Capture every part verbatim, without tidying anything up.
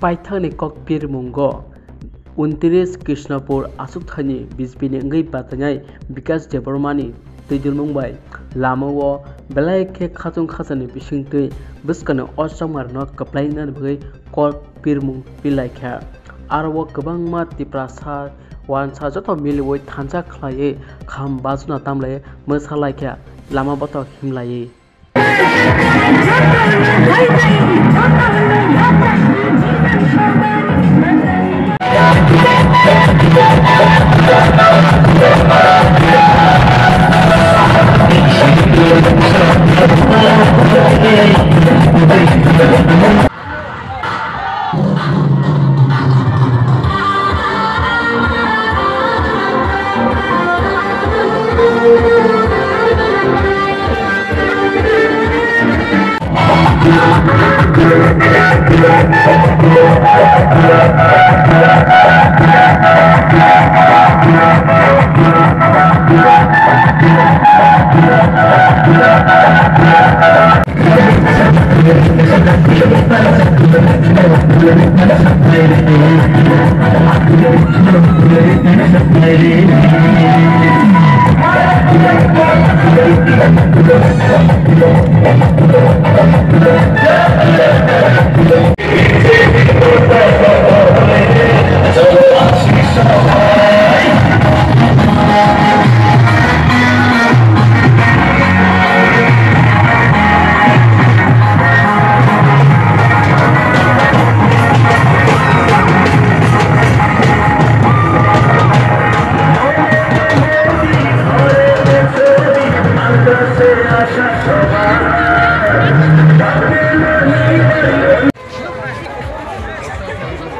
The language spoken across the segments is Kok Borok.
Paithakni kok pirmungo, untiris Krishnapur achukthani B J P ni wngwi batainai Bikash Debbarmani twidulmung bai lamao belai khe khachung khachani bisingtwi bwskangni o chongmarno kwplainani bagwi kok pirmung pilaikha. Aro o kwbangma Tiprasa, Wansa joto miliwi thansa khlaiwi kham bajuna tamlaiwi mwsalaikha, lama bothok himlaiwi.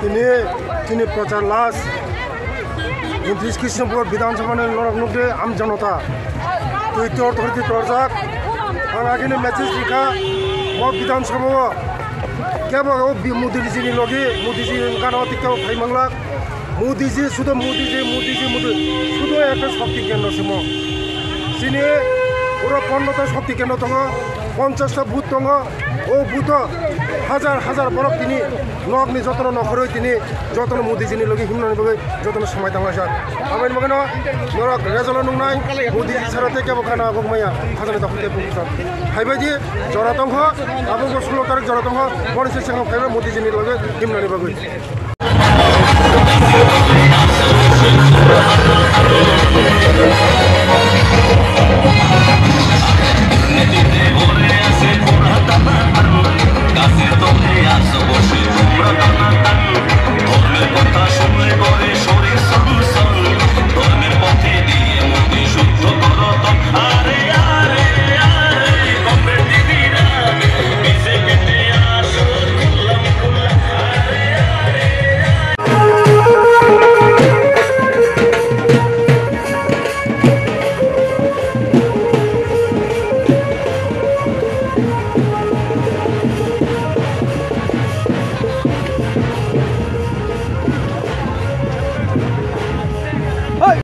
Tini, tini prochar last. Untiris Krishnapur Bidhan Sabha ni norok nukdi, am janota. Twi tor tor twi torjak. Ang agini message rikha, o Bidhan Sabha o kebo o bi-, Modi ji ni logi, Modi ji ni gana o tikka o phai manglak. Modi ji, sudo Modi ji, Modi ji, Modi. Sudo ekta shakti kendro simo. Chini pura pondro ta shakti kendro tongo, ponchash ta booth tongo. O booth o hajar hajar borok tini nokni jotono nokhorwi tini jotono Modi ji ni logi himnani bagwi jotono samai tanglaijak. Aboni bagwino norok result o nuknai Modi ji sara tei kebo khana aguk maya hajani dokhor tei bukhusa. Phaibaidi jora tongkho, abo bo sulo tarik jora tongkho, boni se sengkho phaibai Modi ji ni logi himnani bagwi.